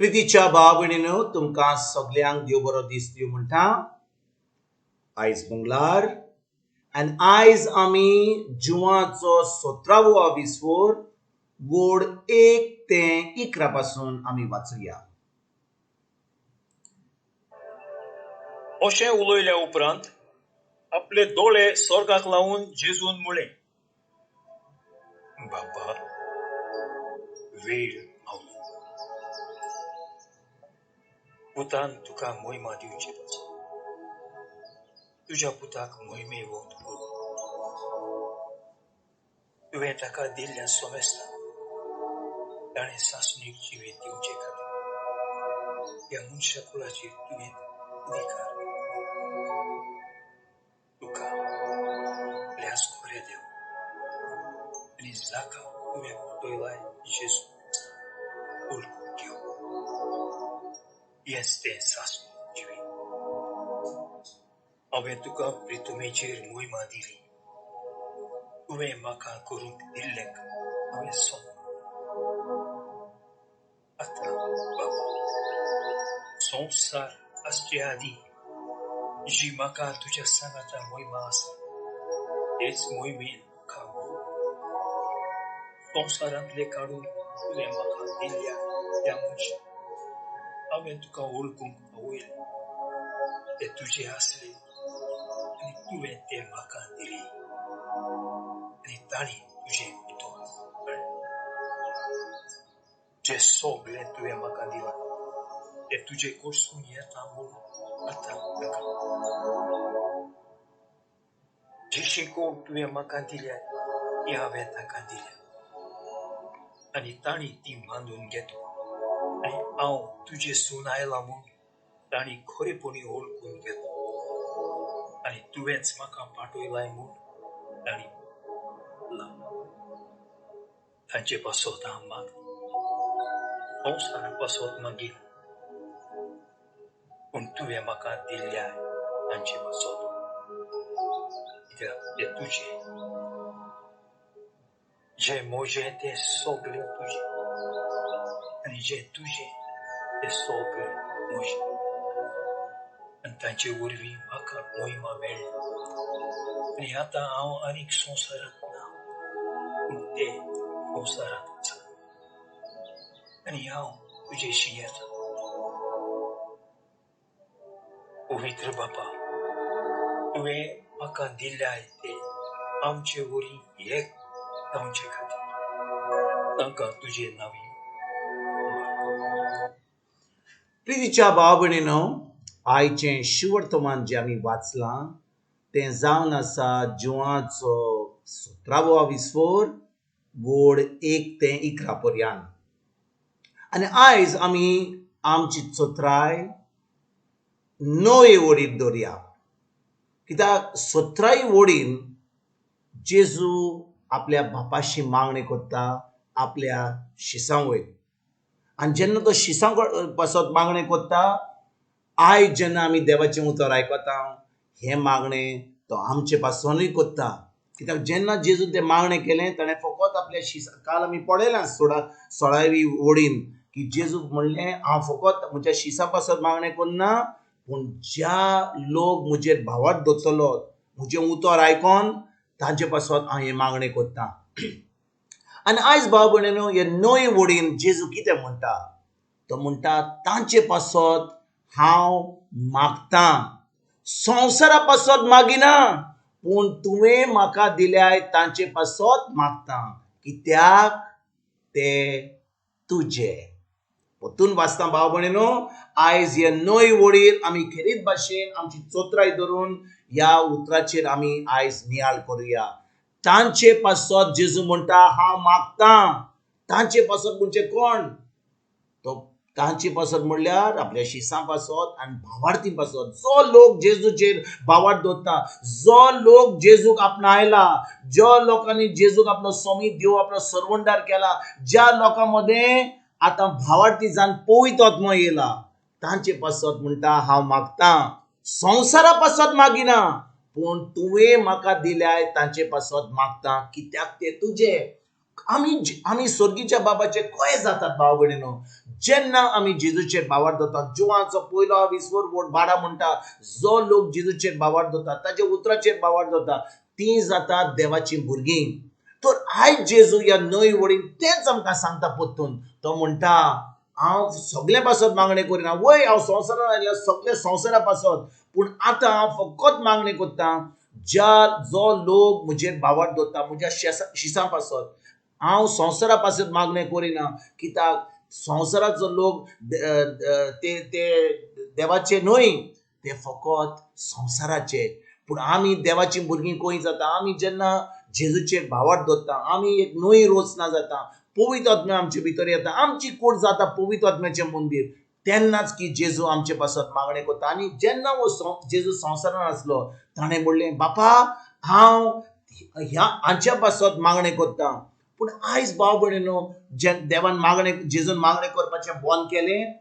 प्रितीच्या भाव भयणीनो, तुमकां सगल्यांक देव बरो दीस दिवं म्हणटा. आयज मंगळार आनी आयज आमी जुवाचो सतरावो विसवोर वोड 1 ते 11 पासून आमी वाचुया. अशें उलयल्या उपरांत आपले दोळे स्वर्गाक लावन जेजून म्हळें, बाबा, वेळ पावलो, पुतान तुका मोहिमा दिवची पासत तुज्या पुताक मोहिमेवंत कर. तुवें ताका दिल्ल्या सोमेस्तान ताणें सासणीक जिवीत दिवचे खातीर ह्या मनशा कुळाचेर तुवें अधिकार तुका आपल्याच खऱ्या देव आनी जाका तुवें पटयलाय जेजू वळखून घेव, हेंच तें सासणीक जिवीत. हांवें तुका प्रितुमेचेर मोहिमा दिली, तुवें म्हाका करूंक दिल्लें हांवें सोंपलें. आतां बाबा, संवसार आसचे आदीं जी म्हाका तुज्या सांगाता मोहिमा आसा तेच मोहिमेन म्हाका संवसारांतले काडून तुवें म्हाका दिल्ल्या त्या मनशाक हांवें तुका वळखूंक पावयलें. ते तुजे आसले आनी तुवें ते म्हाका दिले आनी तांणी तुजें उतर कळ्ळें. जें सगळें तुवें म्हाका दिलां तें तुजे कडसून येता म्हूण आतां ताका जी शिकोवण तुवें म्हाका दिल्या ती हांवें ताका दिल्या आनी तांणी ती मानून घेतली आनी हांव तुजे सून आयला म्हूण तांणी खरेपणी वळखून घेतलो आनी तुवेंच म्हाका पाठयलाय म्हूण तांणी तांचे पासत हांव मागता, संवसारा पासत मागीर, पूण तुवें म्हाका दिल्ल्या तांचे पासत, कित्याक ते तुजें, जें म्हजें तें सगळें तुजें आनी जें तुजें तें सगळें म्हजें, आनी तांचे वरवीं म्हाका मोहिमा मेळ्ळी आनी आतां हांव आनीक संवसारांत ना, पूण ते संवसारांत आसा आनी हांव तुजेशी येता. पवित्र बापा, तुवें म्हाका दिल्ल्या ते आमचे वरी एक जावचे खातीर तांकां तुजे नांवी. प्रितीच्या भाव भयणीनो, आयचें शिवर्तमान जें आमी वाचलां तें जावन आसा जुवाचो 17वो विसवोर वोड 1 ते 11 पर्यंत. आनी आयज आमी आमची चत्राय 9 वडीर दवरया, कित्याक 17 वडीन जेजू आपल्या बापाशी मागणी करता आपल्या शिसां वयर. आनी जेन्ना तो शिसां पासत मागणें करता, आयज जेन्ना आमी देवाचें उतर आयकता हें मागणें तो आमचे पासुनूय करता. कित्याक जेन्ना जेजून तें मागणें केलें ताणें फकत आपल्या शिसां, काल आमी पळयलां 16वी वडीन की जेजू म्हणलें हांव फकत म्हज्या शिसां पासत मागणें करना, पूण ज्या लोक म्हजेर भावार्थ दवरतलो म्हजें उतर आयकोन तांचे पासत हांव हें मागणें करता. आनी आयज भाव भयणीनो, हे 9 वडीन जेजू कितें म्हणटा, तो म्हणटा तांचे पासत हांव मागतां, संवसारा पासत मागिना, पूण तुवें म्हाका दिल्याय तांचे पासत मागतां, कित्याक ते तुजे. परतून वाचता भाव भयणीनो, आयज हे 9 वडीर आमी खेरीत भाशेन आमची चोत्राय धरून ह्या उतराचेर आमी आयज नियाळ करुया. तांचे पासत जेजू म्हणटा हांव मागतां. तांचे पासत म्हणजे कोण? तो तांचे पासत म्हणल्यार आपल्या शिसां पासत आनी भावार्थी पासत. जो लोक जेजूचेर भावार्थ दवरता, जो लोक जेजूक आपणायला, ज्या लोकांनी जेजूक आपलो स्वामी देव आपलो सरवंडार केला, ज्या लोकां मदें आतां भावार्थी जावन पवित्र आत्मो येयला, तांचे पासत म्हणटा हांव मागतां, संवसारा पासत मागिना, पूण तुवें म्हाका दिल्याय तांचे पासत मागतां, कित्याक ते तुजे. आमी आमी सर्गीच्या बाबाचे कशे जातात भाव भयणीनो? जेन्ना आमी जेजूचेर भावार्थ दवरतात. जुवांचो पयलो विस्वर वोट 12 म्हणटा, जो लोक जेजूचेर भावार्थ दवरता, ताच्या उतराचेर भावार्थ दवरता, ती जातात देवाची भुरगीं. तर आयज जेजू ह्या न्हंय वडीन तेंच आमकां सांगता परतून. तो म्हणटा, हांव सगळें पासत मागणें करिना, वय हांव संवसारान आयल्या सगळे संवसारा पासत, पूण आतां हांव फकत मागणें करता ज्या जो लोक म्हजेर भावार्थ दवरता म्हज्या शिसां पासत. हांव संवसारा पासत मागणें करिना, कित्याक संवसाराचो लोक ते ते देवाचे न्हय, ते फकत संवसाराचे. पूण आमी देवाची भुरगीं खंय जाता? आमी जेन्ना जेजूचेर भावार्थ दवरता, आमी एक नवी रचना जाता, पवित्र आत्म्या आमचे भितर येता, आमची कूड जाता पवित्र आत्म्याचें मंदीर, तेन्नाच की जेजू आमचे पासत मागणें करता. आनी जेन्ना हो जेजू संवसारान आसलो, ताणें म्हणलें, बापा हांव ह्या हांच्या पासत मागणें करता. पूण आयज भाव भयणीनो, जे देवान मागणें, जेजून मागणें करपाचें बंद केलें?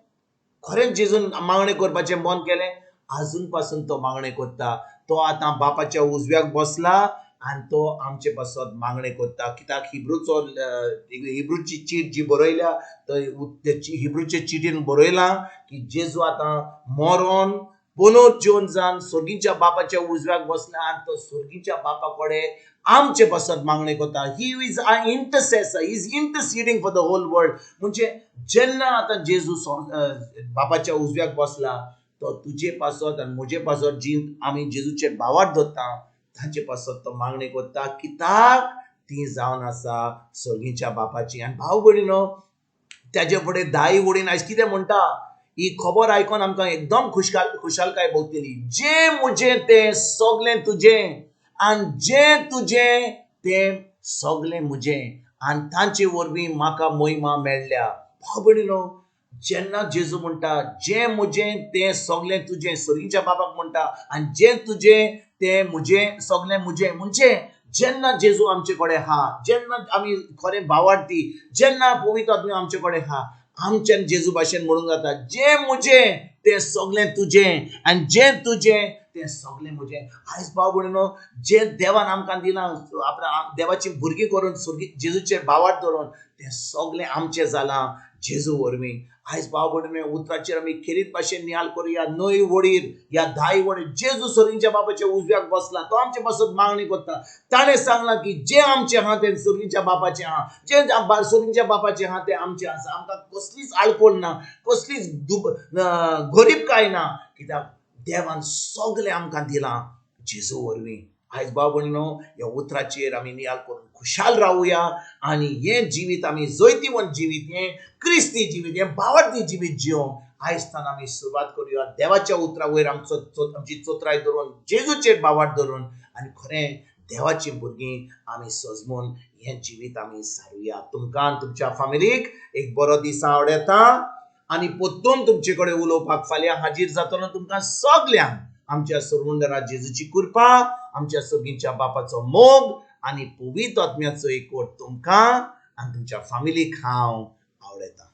खरेंच जेजून मागणें करपाचें बंद केलें? आजून पासून तो मागणें करता. तो आतां बापाच्या उजव्याक बसला आनी तो आमचे पासत मागणें करता. कित्याक हिब्रूचो हिब्रूची चीट जी बरयल्या, हिब्रूचे चिटीन बरयलां की जेजू आतां मरोन पुनर्जीवन जावन सर्गीच्या बापाच्या उजव्याक बसला आनी तो सर्गीच्या बापा कडेन आमचे पासत मागणें करता. He is a intercessor, he is interceding for the whole world. म्हणजे जेन्ना आतां जेजू बापाच्या उजव्याक बसला, तो तुजे पासत आनी म्हजे पासत, जी आमी जेजूचेर भावार्थ दवरता तांचे पासत तो मागणी करता, कित्याक ती जावन आसा सर्गीच्या बापाची. आनी भाव भयणीनो, त्याचे फुडें दाई वडीन आयज कितें म्हणटा, ही खबर आयकोन आमकां एकदम खुशालकाय भोगतली. जें म्हजें तें सगळें तुजें, आनी जें तुजें तें सगळें म्हजें, आनी तांचे वरवीं म्हाका महिमा मेळ्ळ्या. भाव भयणीनो, जेन्ना जेजू म्हणटा जें म्हजें तें सगळें तुजें, सर्गीच्या बाबाक म्हणटा, आनी जें तुजें तें म्हजें सगळें म्हजें, म्हणजे जेन्ना जेजू आमचे कडेन आहा, जेन्ना आमी खरें भावार्थी, जेन्ना पवित्र आत्म्या आमचे कडेन आहा, आमच्यान जेजू भाशेन म्हणूंक जाता, जें म्हजें तें सगळें तुजें, आनी जें तुजें तें सगळें म्हजें. आयज भाव भयणीनो, जें देवान आमकां दिलां, आपल्या देवाची भुरगीं करून सर्गी जेजूचेर भावार्थ दवरून, तें सगळें आमचें जालां जेजू वरवीं. आयज भाव भयणीनो, उतराचेर आमी खेरीत भाशेन नियाळ करुया. न्हंय वडीर ह्या धाय वडीर जेजू सर्गीच्या बापाच्या उजव्याक बसला, तो आमचे पासत मागणी करता. ताणें सांगलां की जें आमचें आहा तें सर्गीच्या बापाचें आहा, जें सर्गीच्या बापाचें आहा तें आमचें आसा. आमकां कसलीच आडखळ ना, कसलीच गरीबकाय ना, कित्याक देवान सगळें आमकां दिलां जेजू वरवीं. आयज भाव भयणीनो, ह्या उतराचेर आमी नियाळ करून खुशाल रावया आनी हें जिवीत आमी जैतिवंत जिवीत, हें क्रिस्ती जिवीत, हें भावार्थी जिवीत जिवंक आयज तान आमी सुरवात करुया. देवाच्या उतरा वयर आमचो आमची चोत्राय धरून, जेजूचेर भावार्थ धरून, आनी खरें देवाची भुरगीं आमी सजमून हें जिवीत आमी सारुया. तुमकां आनी तुमच्या फामिलीक एक बरो दीस आवडटा आनी परतून तुमचे कडेन उलोवपाक फाल्यां हाजीर जातलो. तुमकां सगल्यांक आमच्या सरमुंडरा जेजूची कृपा, आमच्या सर्गीच्या बापाचो मोग आनी पवित्र आत्म्याचो एकवट तुमकां आनी तुमच्या फामिलीक हांव आवडटा.